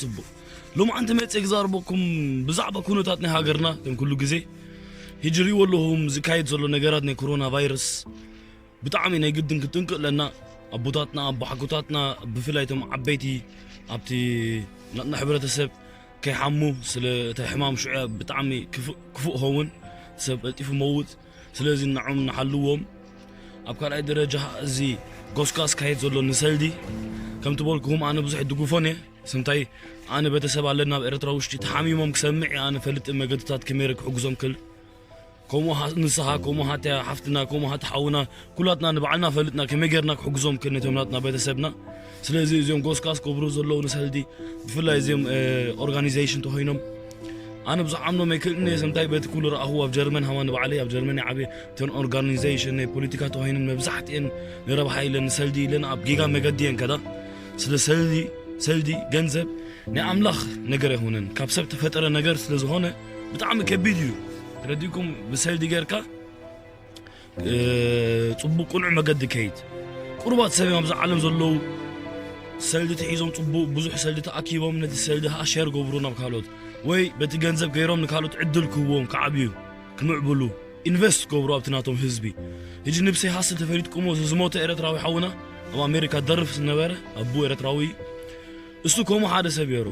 ጽቡቕ። ሎማዓንቲ መጽየ ክዛረበኩም ብዛዕባ ኩነታት ናይ ሃገርና ከም ኩሉ ግዜ። ሕጂ ሪእዎ ኣለኹም ዝካየድ ዘሎ ነገራት ናይ ኮሮና ቫይረስ። ብጣዕሚ ናይ ግድን ክትጥንቀቕ ኣለና። ኣቦታትና፣ ኣቦሓጎታትና፣ ብፍላይ እቶም ዓበይቲ ኣብቲ ናትና ሕብረተሰብ ከይሓሙ፣ ስለ እቲ ሕማም ሽዑ ብጣዕሚ ክፉእ፣ ክፉእ ኸውን፣ ሰብ ቀልጢፉ መውት። ስለዚ ንዖም ንሓልዎም። ኣብ ካልኣይ ደረጃ እዚ ጎስጓስ ካየድ ዘሎ ንሰልዲ፣ ከምቲ በልኩኹም ኣነ ብዙሕ ይድግፎን እየ። ስምታይ ኣነ ቤተሰብ ኣለና ኣብ ኤርትራ ውሽጢ ተሓሚሞም ክሰምዕ እየ ኣነ ፈልጥ መገድታት ከመይ ክሕግዞም ክል። ከምኡ ሃ-፣ ንስኻ፣ ከምኡ ሃትያ ሓፍትና፣ ከምኡ ሃቲ ሓውና፣ ኩላትና ንባዕልና ፈልጥና ከመይ ጌርና ክሕግዞም ክል ነቶም ናትና ቤተሰብና። ስለዚ እዚኦም ጎስጓስ ክገብሩ ዘለዉ ንሰልዲ፣ ብፍላይ እዚኦም፣ እ፣ ኦርጋኒዜሽን ተኾይኖም፣ ኣነ ብዙሕ ዓምኖም ኣይክእልን እየ። ሰምታይ በቲ ኩሉ ረኣኹ ኣብ ጀርመን ሃማ ንባዕለይ ኣብ ጀርመን እየ ዓብየ። እተን ኦርጋኒዜሽን ናይ ፖለቲካ ተኾይነን መብዛሕትኤን ንረብሓ ኢለን ንሰልዲ ኢለን ኣብ ጌጋ መገዲ እየን ከዳ። ስለ ሰልዲ፣ ሰልዲ ገንዘብ ናይ ኣምላኽ ነገር ኣይኮነን፣ ካብ ሰብ ተፈጠረ ነገር ስለ ዝኾነ ብጣዕሚ ከቢድ እዩ። ተረዲእኩም? ብሰልዲ ጌርካ፣ እ፣ ጽቡቕ ቅኑዕ መገዲ ከይድ። ቁሩባት ሰብ እዮም ኣብዚ ዓለም ዘለዉ ሰልዲ ተሒዞም ጽቡቕ ብዙሕ ሰልዲ ተኣኪቦም ነቲ ሰልዲ ኸኣ ሸር ገብሩ ናብ ካልኦት፣ ወይ በቲ ገንዘብ ገይሮም ንካልኦት ዕድል ክህብዎም ክዓብዩ ክምዕብሉ ኢንቨስት ክገብሩ ኣብቲ ናቶም ህዝቢ። ሕጂ ንብሰይ ሃስል ተፈሊጥኩሞ እዚ ዝሞተ ኤርትራዊ ሓውና ኣብ ኣሜሪካ ደርፍ ዝነበረ ኣቡ ኤርትራዊ እዩ። እሱ ከምኡ ሓደ ሰብ የሩ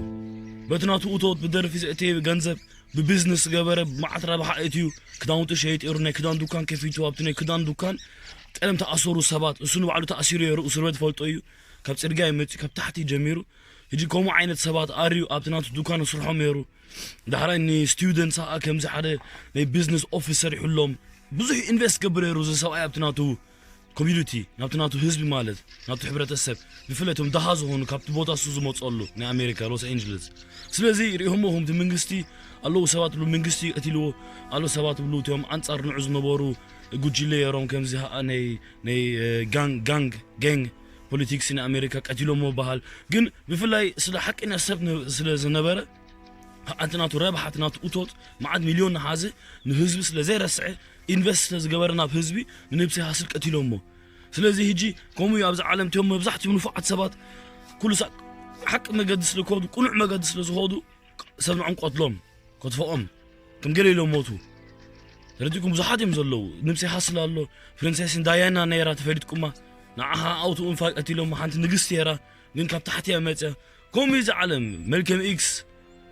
በቲ ናቱ እቶት ብደርፊ ዘእተየ ገንዘብ ብቢዝነስ ገበረ መዓት ረብሓ እትዩ ክዳውንቲ ሸይጥ የሩ ናይ ክዳን ዱካን ከፊቱ ኣብቲ ናይ ክዳን ዱካን ቀደም ተኣሰሩ ሰባት እሱ ንባዕሉ ተኣሲሩ የሩ እስር ቤት ፈልጦ እዩ ካብ ጽርግያ ይመጽእ ካብ ታሕቲ ጀሚሩ ሕጂ ከምኡ ዓይነት ሰባት ኣርዩ ኣብቲ ናቱ ዱካን ስርሖም የሩ ዳሕራይ ንስቱደንትስ ኸኣ ከምዚ ሓደ ናይ ቢዝነስ ኦፊስ ሰሪሑሎም ብዙሕ ኢንቨስት ገብር የሩ እዚ ሰብኣይ ኣብቲ ናቱ ኮሚኒቲ ናብቲ ናቱ ህዝቢ ማለት ናቱ ሕብረተሰብ ብፍላይ እቶም ደሃ ዝኾኑ ካብቲ ቦታ እሱ ዝመፀሉ ናይ ኣሜሪካ ሎስ ኣንጀለስ ስለዚ ሪኢኹሞ ከምቲ መንግስቲ ኣለዉ ሰባት ብሉ መንግስቲ ቀቲልዎ ኣሎ ሰባት ብሉ እቲኦም ኣንፃር ንዑ ዝነበሩ ጉጅለ የሮም ከምዚ ኸዓ ናይ ናይ ጋንግ ጋንግ ጋንግ ፖለቲክስ ናይ ኣሜሪካ ቀቲሎሞ በሃል ግን ብፍላይ ስለ ሓቀኛ ሰብ ስለ ዝነበረ ኣቲ ናቱ ረብሓ እቲ ናቱ እቶት መዓት ሚልዮን ንሓዚ ንህዝቢ ስለ ዘይረስዐ ኢንቨስት ስለ ዝገበረ ናብ ህዝቢ ንነብሲ ሃስል ቀቲሎሞ ስለዚ ህጂ ከምኡ እዩ ኣብዚ ዓለም እቲኦም መብዛሕትኡ ንፉዓት ሰባት ኩሉ ሳዕ ሓቂ መገዲ ስለ ዝኸዱ ቅኑዕ መገዲ ስለ ዝኸዱ ሰብ ንዖም ቆትሎም ከጥፍኦም ከም ገለ ኢሎም ሞቱ ተረዲእኩም ብዙሓት እዮም ዘለዉ ንብሲ ሃስል ኣሎ ፕሪንሴስን ዳያና ነይራ ተፈሊጥኩማ ንዓኻ ኣውትኡን ፋቀት ኢሎም ሓንቲ ንግስቲ የራ ግን ካብ ታሕቲ እያ መፅያ ከምኡ እዚ ዓለም መልከም ኢክስ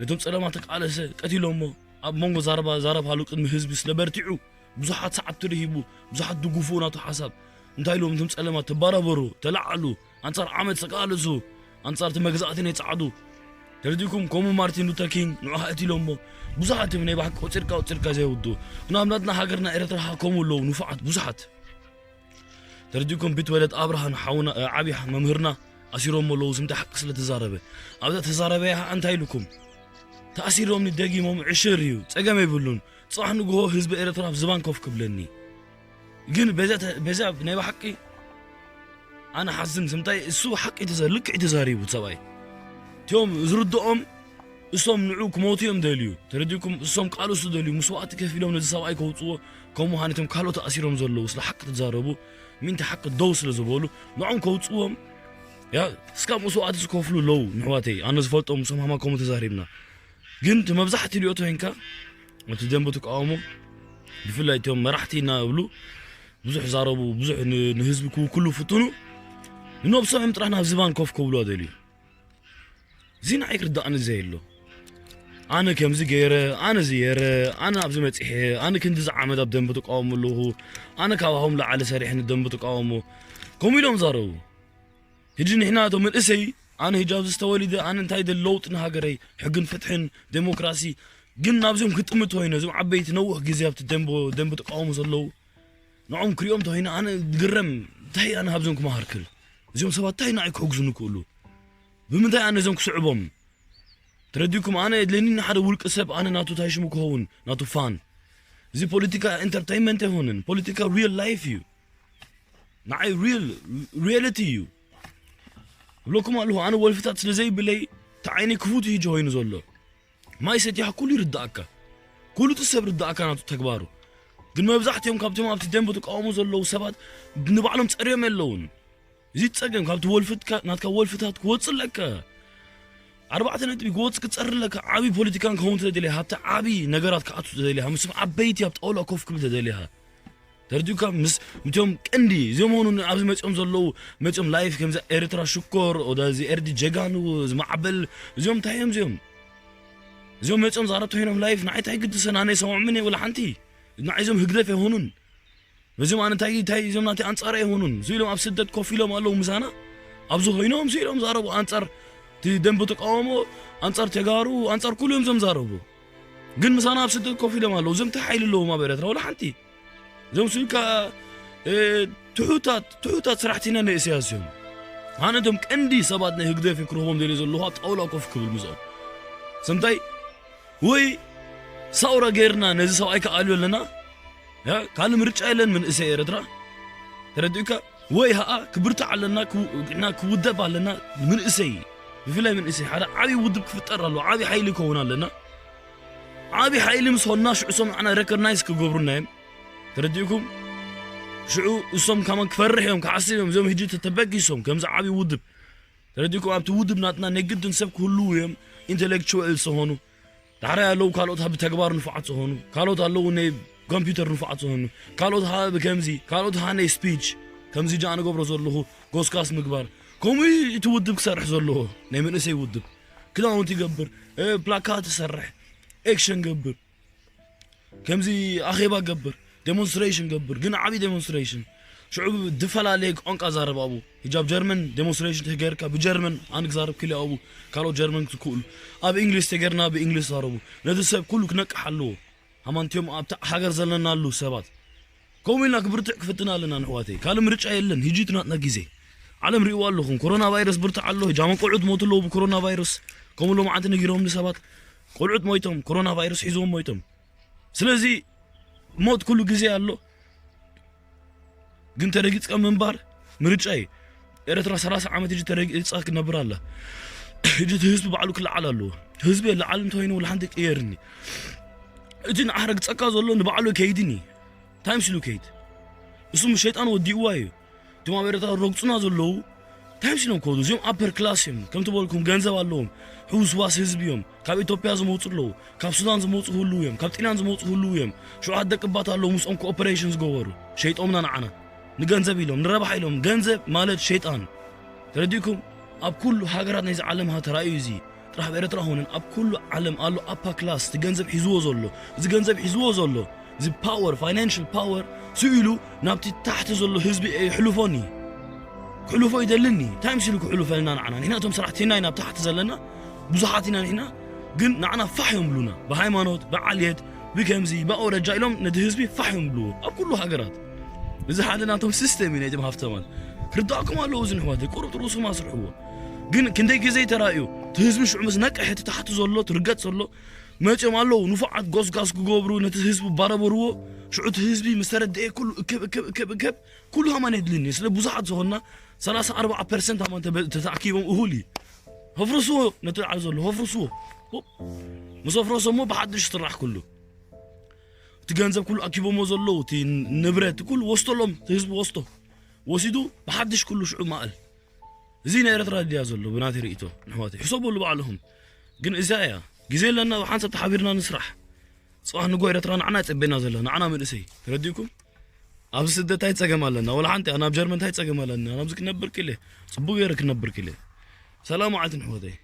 ነቶም ፀለማ ተቃለሰ ቀቲሎሞ ኣብ መንጎ ዛረባ ዛረብ ሃሉ ቅድሚ ህዝቢ ስለ በርቲዑ ብዙሓት ሰዓብቲ ረሂቡ ብዙሓት ድጉፉ ናቱ ሓሳብ እንታይ ኢሎም እቶም ፀለማ ተባረበሩ ተላዓሉ ኣንጻር ዓመት ተቃለሱ ኣንጻር እቲ መግዛእቲ ናይ ጻዕዱ ተረዲእኩም ከምኡ ማርቲን ሉተር ኪንግ ንዑ ሃእት ኢሎሞ ብዙሓት እዮም ናይ ባሕቂ ቆጺርካ ቆጺርካ ዘይውዱ ንኣብናትና ሃገርና ኤረትራ ከምኡ ኣለዉ ንፉዓት ብዙሓት ተረዲእኩም ቢትወደድ ኣብርሃን ሓውና ዓብያ መምህርና ኣሲሮሞ ኣለዉ ስምቲ ሓቂ ስለ ተዛረበ ኣብዛ ተዛረበያ እንታይ ኢልኩም ተኣሲሮምኒ ደጊሞም ዕሽር እዩ ጸገም የብሉን ጽባሕ ንግሆ ህዝቢ ኤረትራ ኣብ ዝባን ኮፍ ክብለኒ ግን በዛ ናይ ብሓቂ ኣነ ሓዝን ስምታይ እሱ ሓቂ ልክዕ ተዛሪቡ ሰብኣይ እቲኦም ዝርድኦም እሶም ንዑ ክሞቱ እዮም ደልዩ ተረዲኩም እሶም ቃልሱ ደልዩ ምስዋዕቲ ከፊሎም ነዚ ሰብኣይ ከውፅዎ ከምኡ ሃነቶም ካልኦት ኣሲሮም ዘለዉ ስለ ሓቂ ተዛረቡ ሚንቲ ሓቂ ደው ስለ ዝበሉ ንዖም ከውፅዎም ያ እስካብ መስዋዕቲ ዝከፍሉ ኣለዉ ንሕዋተይ ኣነ ዝፈልጦም እሶም ሃማ ከምኡ ተዛሪብና ግን እቲ መብዛሕቲ ሪኦ ተኮይንካ እቲ ደንበ ተቃውሞ ብፍላይ እቶም መራሕቲ እና እብሉ ብዙሕ ዛረቡ ብዙሕ ንህዝቢ ክውክሉ ፍትኑ ንነብሶም እዮም ጥራሕ ናብ ዝባን ኮፍ ከብሉ ኣደልዩ እዚ ንዓይ ክርዳእኒ ዘየሎ ኣነ ከምዚ ገይረ ኣነ ዝየረ ኣነ ኣብዚ መፂሐ ኣነ ክንዲ ዝዓመት ኣብ ደንበ ተቃውሞ ኣለኹ ኣነ ካባኹም ላዓለ ሰሪሐ ንደንበ ተቃውሞ ከምኡ ኢሎም ዛረቡ ሕጂ ንሕና እቶም መንእሰይ ኣነ ሂጃብ ዝተወሊደ ኣነ እንታይ ደ ለውጥ ንሃገረይ ሕግን ፍትሕን ዴሞክራሲ ግን ናብዚኦም ክጥምት ኮይኑ እዞም ዓበይቲ ነውሕ ግዜ ኣብቲ ደንቦ ደንቢ ተቃውሞ ዘለዉ ንዖም ክሪኦም ተኮይነ ኣነ ግረም እንታይ ኣነ ካብዞም ክመሃር ክል እዚኦም ሰባት እንታይ ንዓይ ክሕግዙ ንክእሉ ብምንታይ ኣነ እዞም ክስዕቦም ተረዲኩም ኣነ የድለኒ ንሓደ ውልቂ ሰብ ኣነ ናቱ ታይ ሽሙ ክኸውን ናቱ ፋን እዚ ፖለቲካ ኢንተርቴይንመንት ኣይኮንን ፖለቲካ ሪል ላይፍ እዩ ንዓይ ሪል ሪያሊቲ እዩ እብለኩም ኣለኹ ኣነ ወልፍታት ስለ ዘይብለይ ተዓይኒ ክፉት እዩ ጆይኑ ዘሎ ማይ ሰቲኻ ኩሉ ይርዳእካ ኩሉ እቲ ሰብ ርዳእካ ናቱ ተግባሩ ግን መብዛሕትኦም ካብቶም ኣብቲ ደንብ ተቃውሞ ዘለዉ ሰባት ንባዕሎም ጸርዮም የለውን እዚ ጸገም ካብቲ ወልፍትካ ናትካ ወልፍታት ክወጽእ ኣለካ ኣርባዕተ ነጥቢ ክወጽእ ክትጸሪ ኣለካ። ዓቢ ፖለቲካን ክኸውን ተደልያ፣ ኣብቲ ዓቢ ነገራት ክኣቱ ተደልያ፣ ምስም ዓበይቲ ኣብ ጣውላ ኮፍ ክብል ተደልያ። ተረዲኡካ? ምስ፣ ምስቶም ቀንዲ፣ እዚኦም ሆኑ ኣብዚ መጺኦም ዘለዉ፣ መጺኦም ላይፍ ከምዚ ኤርትራ ሽኮር፣ ወደ እዚ ኤርዲ ጀጋኑ፣ እዚ ማዕበል፣ እዚኦም እንታይ እዮም እዚኦም? እዚኦም መጺኦም ዛረብቲ ኮይኖም ላይፍ፣ ንዓይ እንታይ ግድሰን፣ ኣነ ሰምዖምን እየ፣ ወላ ሓንቲ። ንዓይ እዚኦም ህግደፍ ኣይሆኑን። ነዚኦም ኣነ እንታይ፣ እንታይ እዚኦም ናተይ ኣንጻር ኣይሆኑን። እዚ ኢሎም ኣብ ስደት ኮፍ ኢሎም ኣለዉ ምሳና። ኣብዚ ኮይኖም፣ እዚ ኢሎም ዛረቡ ኣንጻር እቲ ደንበ ተቃውሞ፣ ኣንጻር ተጋሩ፣ ኣንጻር ኩሉ እዮም እዞም ዛረቡ። ግን ምሳና ኣብ ስደት ኮፍ ኢሎም ኣለዉ። እዞም እንታይ ሓይሊ ኣለዎም ኣብ ኤርትራ? ወላ ሓንቲ። እዞም ስልካ፣ እ፣ ትሑታት፣ ትሑታት ሰራሕተኛ ናይ ኢሳያስ እዮም። ኣነ እቶም ቀንዲ ሰባት ናይ ህግደፍ ክረኽቦም ደልየ ዘለኹ ኣብ ጣውላ ኮፍ ክብል ምስኦም። ሰምታይ ወይ ሳውራ ጌርና ነዚ ሰብኣይ ክኣልዮ ኣለና። ያ፣ ካልእ ምርጫ የለን መንእሰይ ኤርትራ። ተረዲኡካ? ወይ ኸኣ ክብርታዕ ኣለና፣ ክው-፣ ንሕና ክውደብ ኣለና። መንእሰይ፣ ብፍላይ መንእሰይ፣ ሓደ ዓቢ ውድብ ክፍጠር ኣለዎ፣ ዓቢ ሓይሊ ክኸውን ኣለና። ዓቢ ሓይሊ ምስ ኾንና፣ ሽዑ እሶም ንዓና ሬኮግናይዝ ክገብሩና እዮም። ተረዲእኩም? ሽዑ እሶም ከማን ክፈርሕ እዮም፣ ክሓስብ እዮም፣ እዞም ሕጂ ተተበጊሶም፣ ከምዚ ዓቢ ውድብ። ተረዲእኩም? ኣብቲ ውድብ ናትና ናይ ግድን ሰብ ክህልዉ እዮም፣ ኢንተሌክቹዋል ዝኾኑ። ዳሕራይ ኣለዉ ካልኦት ብተግባር ንፉዓት ዝኾኑ፣ ካልኦት ኣለዉ ናይ ኮምፒውተር ንፉዓት ዝኾኑ፣ ካልኦት ሃ ብከምዚ፣ ካልኦት ሃ ናይ ስፒች፣ ከምዚ ጃ ንገብሮ ዘለኹ ጎስጋስ ምግባር። ከምኡ እዩ እቲ ውድብ ክሰርሕ ዘለዎ፣ ናይ መንእሰይ ውድብ። ክዳውንቲ ይገብር፣ እ፣ ፕላካት ይሰርሕ፣ ኤክሽን ገብር፣ ከምዚ ኣኼባ ገብር፣ ዴሞንስትሬሽን ገብር፣ ግን ዓቢ ዴሞንስትሬሽን። ሽዑ ድፈላለየ ቋንቋ ዛረብ ኣብኡ። ሕጂ ኣብ ጀርመን ዴሞንስትሬሽን ተገይርካ ብጀርመን ኣነ ክዛረብ ክልእ ኣብኡ፣ ካልኦት ጀርመን ክትክእሉ። ኣብ እንግሊዝ ተገይርና ብእንግሊዝ ዛረቡ። ነቲ ሰብ ኩሉ ክነቅሕ ኣለዎ። ሃማንትዮም ኣብታ ሃገር ዘለናሉ ሰባት። ከምኡ ኢልና ክብርትዕ ክፍትና ኣለና ንሕዋተይ። ካልእ ምርጫ የለን። ሕጂ እቲ ናትና ግዜ። ዓለም ሪእዋ ኣለኹም። ኮሮና ቫይረስ ብርትዕ ኣሎ። ሕጂ ኣመን ቆልዑት ሞቱ ኣለዉ ብኮሮና ቫይረስ። ከምኡ ሎማዓንቲ ነጊሮም ንሰባት። ቆልዑት ሞይቶም። ኮሮና ቫይረስ ሒዝዎም ሞይቶም። ስለዚ ሞት ኩሉ ግዜ ኣሎ። ግን ተረጊጽካ ምንባር ምርጫ እዩ። ኤርትራ ሰላሳ ዓመት ሕጂ ተረጊጻ ክትነብር ኣላ። ሕጂ እቲ ህዝቢ ባዕሉ ክለዓል ኣለዎ። ህዝቢ የለዓል እንተኮይኑ ወላ ሓንቲ ቅየርኒ። እቲ ንዓህ ረግጸካ ዘሎ ንባዕሉ ከይድኒ። እንታይ ምስሉ ከይድ? እሱ ምስ ሸይጣን ወዲእዋ እዩ። እቶም ኣብ ኤርትራ ረግጹና ዘለዉ እንታይ ምስሎም ከዱ? እዚኦም ኣፐር ክላስ እዮም። ከምቲ በልኩም ገንዘብ ኣለዎም። ሕውስዋስ ህዝቢ እዮም። ካብ ኢትዮጵያ ዝመጹ ኣለዉ። ካብ ሱዳን ዝመጹ ህልዉ እዮም። ካብ ጢልያን ዝመጹ ህልዉ እዮም። ሽውዓት ደቂ ባት ኣለዉ ምስኦም ኮኦፐሬሽን ዝገበሩ። ሸይጦምና ንዓና። ንገንዘብ ኢሎም፣ ንረብሓ ኢሎም። ገንዘብ ማለት ሸይጣን። ተረዲእኩም? ኣብ ኩሉ ሃገራት ናይዚ ዓለም ሃ ተራእዩ እዚ። ጥራሕ ኣብ ኤርትራ ሆነን ኣብ ኩሉ ዓለም ኣሎ ኣፓ ክላስ፣ እቲ ገንዘብ ሒዝዎ ዘሎ። እዚ ገንዘብ ሒዝዎ ዘሎ፣ እዚ ፓወር፣ ፋይናንሽል ፓወር ስኢሉ ናብቲ ታሕቲ ዘሎ ህዝቢ የሕልፎኒ። ክሕልፎ ይደልኒ። እንታይ ምስ ኢሉ ክሕልፈልና ንዓና? ንሕና እቶም ሰራሕተኛ ኢና ኣብ ታሕቲ ዘለና። ብዙሓት ኢና ንሕና። ግን ንዓና ፋሕ እዮም ብሉና። ብሃይማኖት፣ ብዓልየት፣ ብከምዚ፣ ብኣውረጃ ኢሎም ነቲ ህዝቢ ፋሕ እዮም ብልዎ። ኣብ ኩሉ ሃገራት። እዚ ሓደ ናቶም ሲስተም እዩ ናይቶም ሃፍተማት። ክርዳእኩም ኣለዎ እዚ ንሕዋተይ። ቁሩብ ርእስኹም ኣስርሕዎ። ግን ክንደይ ግዜ ተራእዩ? እቲ ህዝቢ ሽዑ ምስ ነቅሐ እቲ ታሕቲ ዘሎ፣ እቲ ርገጽ ዘሎ፣ መጺኦም ኣለዉ። ንፉዓት ጎስጋስ ክገብሩ፣ ነቲ ህዝቢ ባረበርዎ። ሽዑ እቲ ህዝቢ ምስ ተረድኤ ኩሉ እከብ፣ እከብ፣ እከብ፣ እከብ። ኩሉ ሃማን የድልኒ። ስለ ብዙሓት ዝኾንና ሰላሳ ኣርባዓ ፐርሰንት ሃማን ተበ-፣ ተተኣኪቦም እሁል እዩ። ኣፍርስዎ ነቲ ላዕሊ ዘሎ፣ ኣፍርስዎ። ሆ-፣ ምስ ኣፍረሶሞ ብሓድሽ ስራሕ ኩሉ። እቲ ገንዘብ ኩሉ ኣኪቦሞ ዘለዉ፣ እቲ ንብረት ኩሉ ወስቶሎም፣ እቲ ህዝቢ ወስቶ። ወሲዱ ብሓድሽ ኩሉ ሽዑ ማእል። እዚ ናይ ኤርትራ ድያ ዘሎ ብናተይ ርእይቶ፣ ንሕዋተይ። ሕሰበሉ ባዕልኹም። ግን እዚኣ እያ። ግዜ ኣለና፣ ብሓንሳብ ተሓቢርና ንስራሕ። ጽባሕ ንጎ ኤርትራ ንዓና ጸቤና ዘላ፣ ንዓና መንእሰይ። ተረዲእኩም? ኣብዚ ስደት እንታይ ጸገም ኣለና? ወላ ሓንቲ፣ ኣነ ኣብ ጀርመን እንታይ ጸገም ኣለና? ኣብዚ ክነብር ክኢለ። ጽቡቅ ገይረ ክነብር ክኢለ። ሰላም መዓልቲ ንሕወተይ።